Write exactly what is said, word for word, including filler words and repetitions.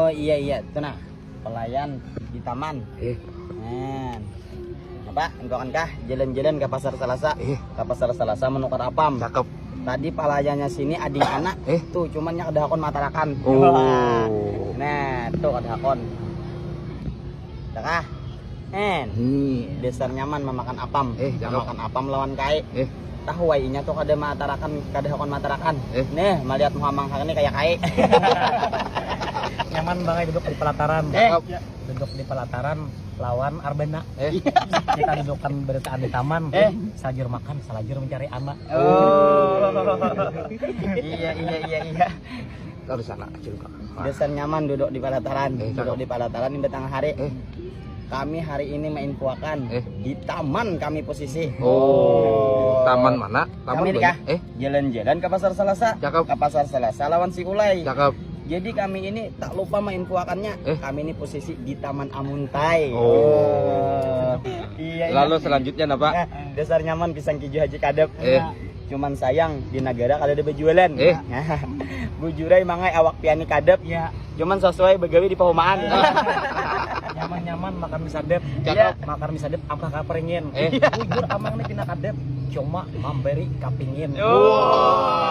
Oh iya, iya, itu nah, pelayan di taman. Eh. Nah, apa, engkau kan kah jalan-jalan ke Pasar Selasa? Eh. Ke Pasar Selasa menukar apam. Cakep. Tadi pelayannya sini ading anak. Eh. Tuh, cuman nya kada hakun matarakan. Oh. Nah, tuh kada hakun. Dah kah? En. Hmm. Dasar nyaman memakan apam. Eh, cakep. Memakan apam lawan kai. Eh. Tahu wai inya tuh kada matarakan, kada hakun matarakan. Eh. Nih, melihat muhamang ini kayak kai. Nyaman banget duduk di pelataran. Eh. Cakep. Duduk di pelataran lawan Arbana. Eh. Kita dudukkan berataan di taman. Eh. Salajur makan, salajur mencari anak. Oh. Iya, iya, iya, iya. Terus sana, Acil, Kak. Dasar nyaman duduk di pelataran. Eh, duduk cakep. Di pelataran di tengah hari. Eh. Kami hari ini menginfokan. Eh. Di taman kami posisi. Oh, taman mana? Taman kami banyak. Eh. Jalan-jalan ke Pasar Selasa. Cakep. Ke Pasar Selasa lawan si Ulai. Cakep. Jadi kami ini tak lupa menginfokannya. Eh. Kami ini posisi di Taman Amuntai. Oh. Iya, iya. Lalu selanjutnya apa? Nah, dasar nyaman pisang keju Haji Kadep. Eh. Cuman sayang di negara kada ada berjualan. Eh. Bujurai mangai awak piani kadep. Iya. Cuman sesuai begawi di pahumaan. Nyaman-nyaman makan mie sadep. Cakep. Makan mie sadep apa kaperingin. Eh. Bujur amang ini pina kadep. Cuma memberi kapingin. Oh.